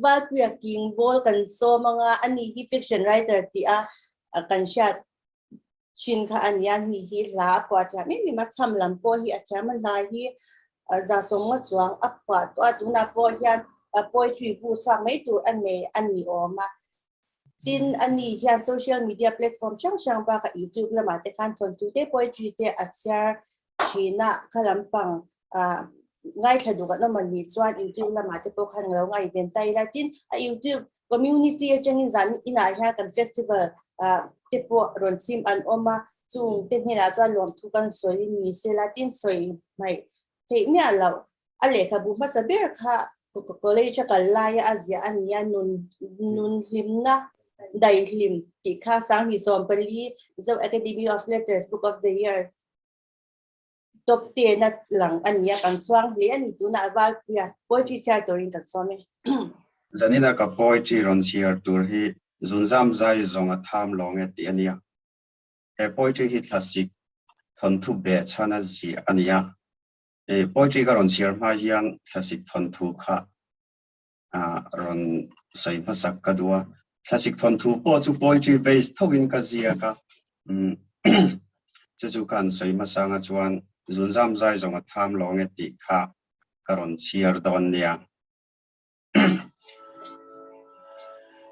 Valpuia King Ball kan sawm anga ani hi fiction writer tih a kan hriat thin kha a nia, ni hi hla a phuah thiam em em a, chham lam pawh hi a thiam a, hla hi zasawmnga chuang a phuah tawh a, tunah pawh hian poetry bu chhuak mai tur a nei a ni awm a. Tin, ani hian social media platform hrang hrang bakah YouTube lamah te khan thawnthu te poetry te a chhiar thin a, kha lampang ngaithla duh kan awm a nih chuan YouTube lamah te pawh khan lo ngaihven ta ila. Tin, a YouTube community atangin zan inah hian kan festival te pawh rawn chim an awm a, chung te hnenah chuan lawmthu kan sawi ni sela tin sawi hmaih theih miah loh. A lehkhabu hmasa ber kha college a kal laia a ziah a nia, nun nun hlimna daihlim tih kha Sanghnih 14 Mizo Academy of Letters Book of the Year top 10 a lang a nia, kan chuang hle a ni tunah Valpuia poetry chhiar turin kan sawm e. Zanina ka poetry rawn chhiar tur hi zunzam zai zawng a tham lawng e tih a nia. He poetry hi thlasik thawnthu behchhan a ziah a nia. Poetry ka rawn chhiar hma hian thlasik thawnthu kha rawn sawi hmasak ka duh a. Thlasik thawnthu pawh chu poetry base thoin ka ziak a. Chu chu ka han sawi hmasa anga chuan zunzam zai zawng a tham lawng e tih kha ka rawn chhiar dawn nia.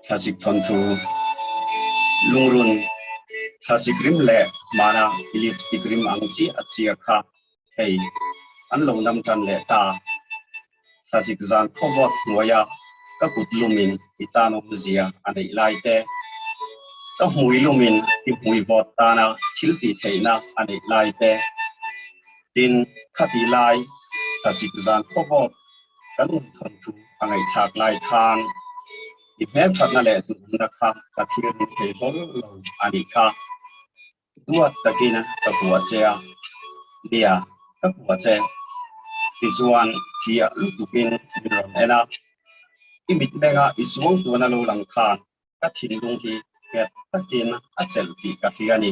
Thlasik thawnthu lungrun thlasik rim leh hmana lipstick rim ang chi a chia kha hei an lo nam tan leh ta. Thlasik zan khawvawt hnuaia ka kut lumin i tan awmzia a neih lai te, ka hmui lumin i hmui vawt tana thil tih theihna a neih lai te, tin khati lai thlasik zan khawvawt Kan thawnthu a ngaihthlak lai khan i hmelthatna leh duhna kha ka thlir ning thei hlawl lo a nih kha. Duat takin ka kuah che a, nia ka kuah che. Tichuan fiah lutukin min rawn en a, i mitmenga i suangtuahna lo lang khan ka thinlung hi nghet takin a chelh tih ka hria a ni.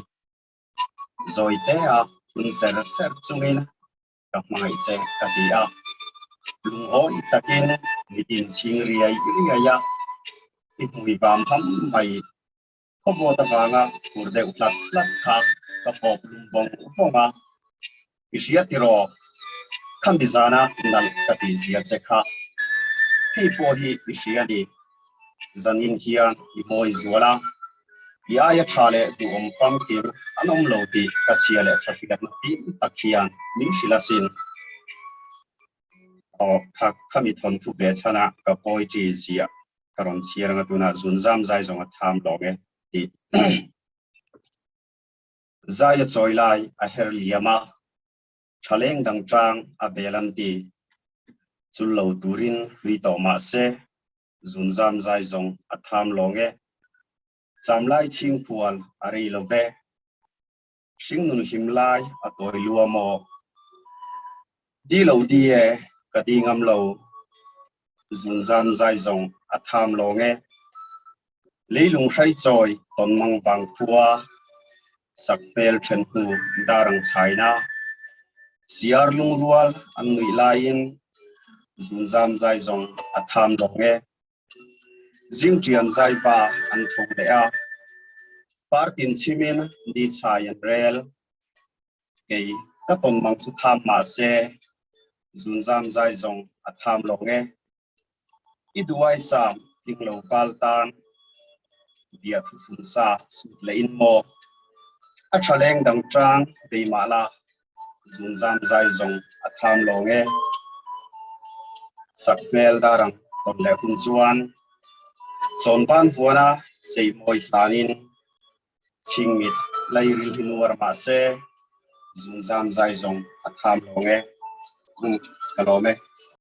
Zawitea phun ser ser chungin ka hmangaih che ka ti a, lungawi takin mitin chhing riai riai a, i hmui vam ham mai khawvawt avanga fur deuh hlat hlat kha ka fawp lum vawng vawng a, i hria tiraw khami zana nalh ka tih zia che kha, hei pawh hi i hria ni, zanin hian i mawi zual a. I aia tha leh duhawm famkim an awm lo tih ka chhia leh tha hriatna fim tak hian min hrilh asin. Aw, kha khami thawnthu ve chhanah ka poetry ziah ka rawn chhiar anga tunah zunzam zai zawng a tham lawng e tih. Zai a chawi lai a her liam a, thaleng dang tang a bel an ti. Chul lo turin hlui tawh mah se, Zunzam zai zawng a tham lawng e. Cham lai chhing phual a rei lo ve. Hringnun hlim lai a tawi lua maw. Di lo di e, ka di ngam lo. Zunzam zai zawng a tham lawng e. Leilung hrai chawi tawnmang vang khua. Sakhmel then hnu darang chhaina. Siar lungrual an nuih laiin zunzam zai zawng a tham dawng e. Zingṭian zaiva an tho leh a, partin chhimin ni chhai an rel. Kei ka tawnmang chu tham mah se, zunzam zai zawng a tham lawng e. I duaisam tling lo val tan bia thuthlun sa sut leh in maw? A tha leng dang tang bei mah la, zunzam zai zawng a tham lawng e. Sak hmel darang tawn leh hun chuan chawnban vuana sei mawi hlanin chhingmit lairil hi nuar mah se, zunzam zai zawng a tham lawng e. Ka lawm e.